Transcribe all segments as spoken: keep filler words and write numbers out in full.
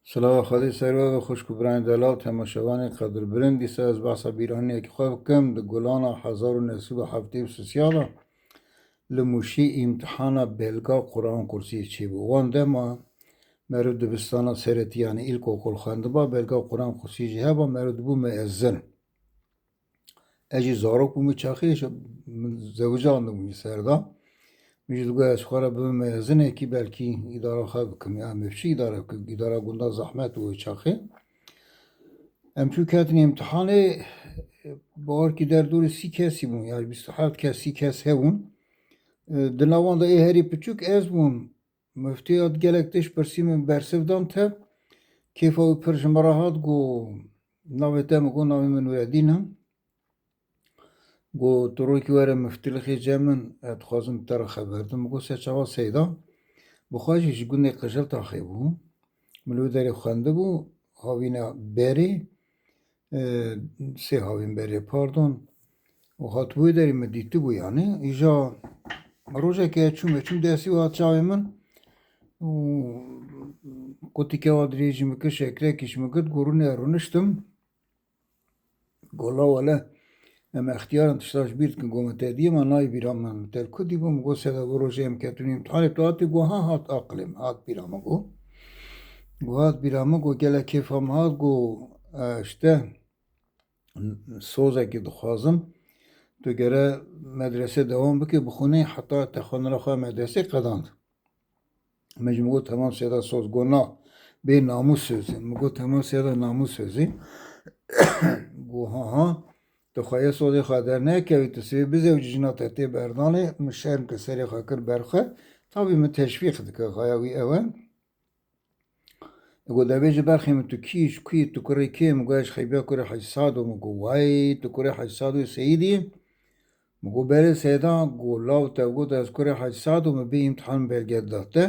Silava Xwedê ser we be, xwişk û birayên delal, temaşevanên qedirbilind. Dîsa ez behsa bîranînekî xwe bikim. Di Gulana hezar û neh sed û heftê û sisiya de li Mûşî îmtihana belga Quran kursî çêbû. Wan dema meriv dibistana seretî, yanî îlkokul xwendiba, belga Quran kursî jî heba, meriv dibû meezin. Ez jî zarok bûm wî çaxê, ji min zewicandibûm ji ser de. Min jî digot ez xwe re bibim mezinekî, belkî îdara xwe bikim, ya em ê biçin îdara bikin, îdara gunda zehmet bû wê çaxê. Em çû ketin îmtihanê, bawerkî derdorê sî kesî bûn, ya bîst û heft kes, sî kes hebûn. E, di nav wan de ê herî piçûk ez bûm. Muftiya gelek tişt pirsî min bersiv dan te. Kêfa wî pir ji min re hat, got, "Navê te?" Min got, "Navê min Nureddîn e." Got, "Tu rokî were muftilixê cem min, ez dixwazim te re xeber dim." Min got, "Serçava seyda?" Bi xwe jî ji gundê Qijiltaxê bû. Min li wê derê xwendibû, havîna berê, e, sê havîn berê, pardon. Û hatibû wê derê min dîtibû, yanî. Îja rojekê ez çûm, ez çûm destî û hat çavê min. Û qutîke wa dirêjî min kir, şekrekî ji min girt, got, "Rûne." Rûniştim. Got, "La wele, em extiyar in tişta ji bîr dikin." Got, "Min te dî, ma nayê bîra min, min te li ku dîbû?" Min got, "Seyda, vê rojê em ketibûn îmtihanê, tu hatî?" Got, "Ha, hat aqilê min, hat bîra min." Got, got, "Hat bîra min." Got, "Gelek kêfa min hat." Got, "E, işte, sozekî dixwazim. Tu gere medrese dewam bike, bixwînî heta te xwendina xwe medresê qedand." Min jî min got, "Temam seyda, soz." Got, "Na, bê namûs sözü." Min got, "Temam seyda, namûs sözü." Got, "Ha, ha, tu xweye sozê xwe dernekevî, tu sibê bizewicî, jina te tê berdanê." Min şerm kir, serê xwe kir ber xwe. Tabî min teşvîq dike, xaya wî ew e. Got, "Devê ji berxê min, tu kî yî, ji ku yî, tu kurê kê yî?" Min got, "Ez ji Xeybiya kurê Hecî Sado." Min got, "Way, tu kurê Hecî Sado yî, seyîd yî?" Min got, "Belê seyda." Got, "Law te got ez kurê Hecî Sado, min bê îmtihan belge da te."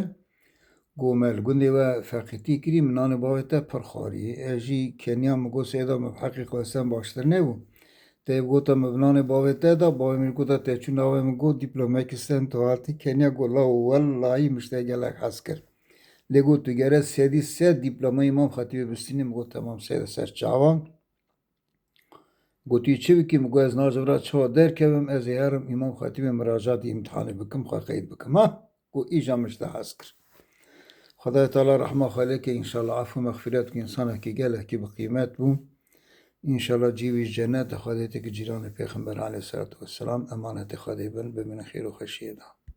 Got, "Me li gundê we feqîtî kirî, min nanê bavê te pir xwarî. Ez jî keniya." Min got, "Seyda, min bi heqî xwe sen baştir nebû. Te bigota min bi nanê bavê te da, bavê min gota te çû navê min got, dîplomekî sen tu hatî keniya." Got, "Law, wellahî min ji te gelek hez kir. Lê got, tu gere sedî sed dîplomayê Îmam Xetîbê bistînî." Min got, "Temam seyda, ser çavan." Got, "Tu çi bikî?" Min got, "Ez niha ji vira çawa derkevim, ez ê herim Îmam Xetîbê miracatî îmtihanê bikim, xwe qeyd bikim." Ha? Got, "Îja min ji te hez kir." Xwedayê Teala rehma xwe lê ke, înşallah efû mexfîret bike, însanekî gelekî bi qîmet bû. Înşallah cî wî ji cennet e, Xwedê têkî cîranê Pêxember aleyhisselatu vesselam, emanetê Xwedê bin, bimînin xêr û xweşiyê de.